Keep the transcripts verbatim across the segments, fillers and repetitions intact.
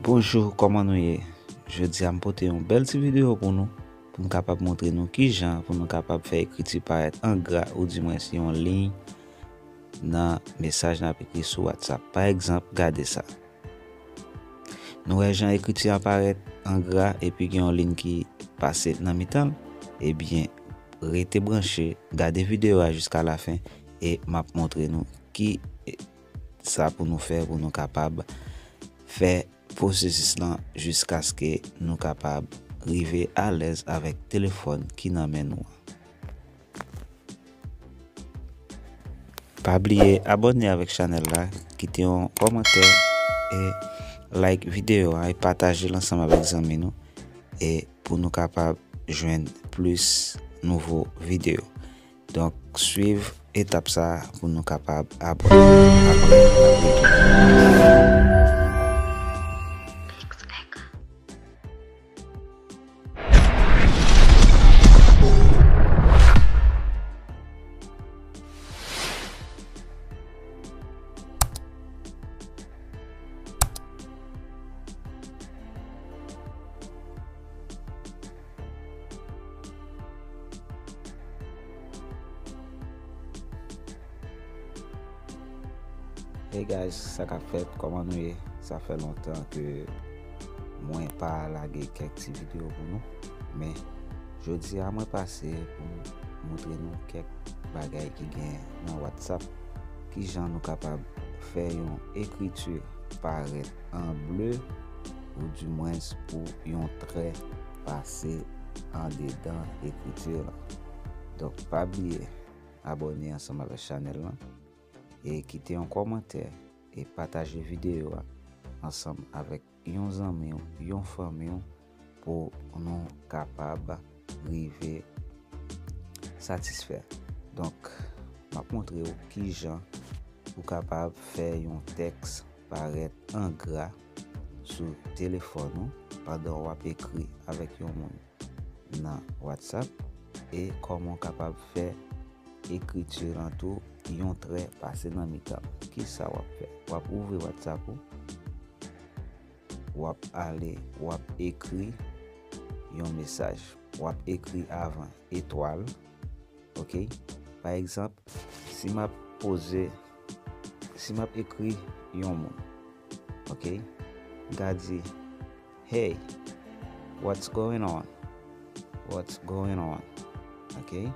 Bonjou, kòman nou ye? Jodi a m pote yon bèl ti videyo pou nou, pou m kapab montre nou kijan pou nou kapab fè ekriti parèt an gra, oudimwens yon liy nan mesaj n ap ekri sou WhatsApp. Pa egzanp, gade sa. Nou wè jan ekriti a parèt an gra epi gen yon liy ki pase nan mitan l? Ebyen, rete branche, gade videyo a jiska lafen e m ap montre nou ki sa pou nou fè pou nou kapab fè pwosesis lan jiskaske nou kapab rive alèz avèk telefòn ki nan men nou an. Pa bliye abòne avèk chanèl la, kite yon kòmantè e like videyo a e pataje l ansanm avèk zanmi nou e pou nou kapab jwenn plis nouvo videyo. Donk, swiv etap sa a pou nou kapab abòne. Apre, n ap retounen. Hey guys, sa k ap fèt? Kòman nou ye? Sa fè lontan ke mwen pa lage kèk ti videyo pou nou, men jodi a mwen pase pou m montre nou kèk bagay ki gen nan WhatsApp, kijan nou kapab fè yon ekriti parèt an ble, oudimwens pou yon trè pase andedan ekriti lan. Donk, pa bliye abòne ansanm avèk chanèl lan e kite yon kòmantè e pataje videyo a ansanm avèk yon zanmi w, yon fanmi w, pou nou kapab rive satisfè. Donk, m ap montre w kijan ou kapab fè yon tèks parèt an gra sou telefòn ou pandan w ap ekri avèk yon moun nan WhatsApp e kòman w kapab fè ekriti lan tou yon trè pase nan mitan. Kisa w ap fè? W ap ouvri WhatsApp ou, w ap ale, w ap ekri yon mesaj. W ap ekri avan etwal, oke? Pa egzanp, si m ap poze, si m ap ekri yon moun, oke? M ka di, "Hey, what's going on? What's going on?" Oke?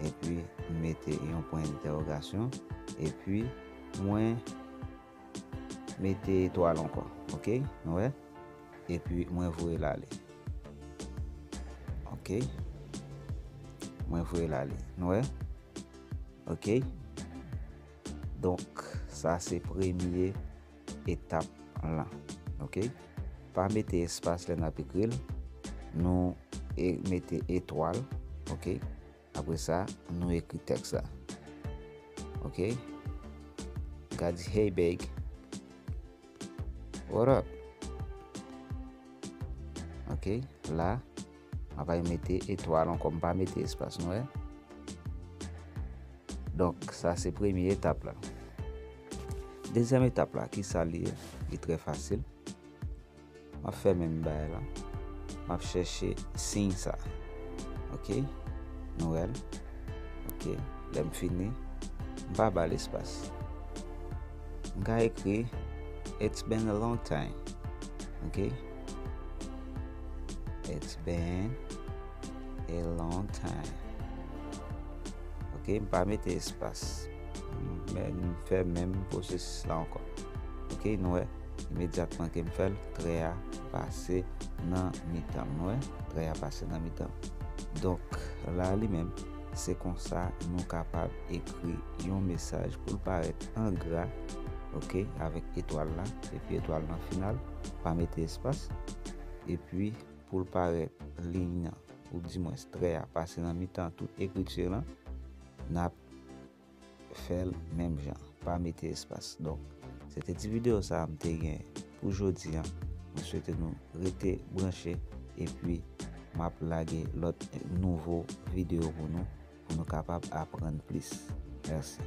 Epi, m mete yon pwen entèwogasyon. Epi, mwen mete etwal ankò. Oke? Nou wè? Epi, mwen voye l ale. Oke? Mwen voye l ale. Nou wè? Oke? Donk, sa se premye etap lan. Oke? Pa mete espas lè n ap ekri l. Nou e, mete etwal. Oke? Apre sa, nou ekri tèks la. Oke? Gad, "Hey, babe. What up?" Oke? La, m ap al mete etwal ankò, m pa mete espas, nou wè? Donk, sa se premye etap la. Dezyèm etap la, kisa li ye? Li trè fasil. M ap fè menm bagay la. M ap chèche siy sa. Oke? Nou wè l? Oke. Lè m fini, m pa ba l espas. M ka ekri, "It's been a long time." Oke? "It's been a long time." Oke, m pa mete espas. M, m fè menm pwosesis la ankò. Oke, nou wè, imedyatman ke m fè l, trè a pase nan mitan l. Nou wè, trè a pase nan mitan l. Donk, la li menm, se konsa nou kapab ekri yon mesaj pou l parèt an gra, oke, avèk etwal la, epi etwal nan final, pa mete espas, epi pou l parèt liy nan, oudimwens trè a pase nan mitan tout ekriti lan, n ap fè l menm jan, pa mete espas. Donk, se te ti videyo sa a m te gen pou jodi a. Mwen swete nou rete branche, epi m ap lage lòt nouvo videyo pou nou, pou nou kapab aprann plis. Mèsi.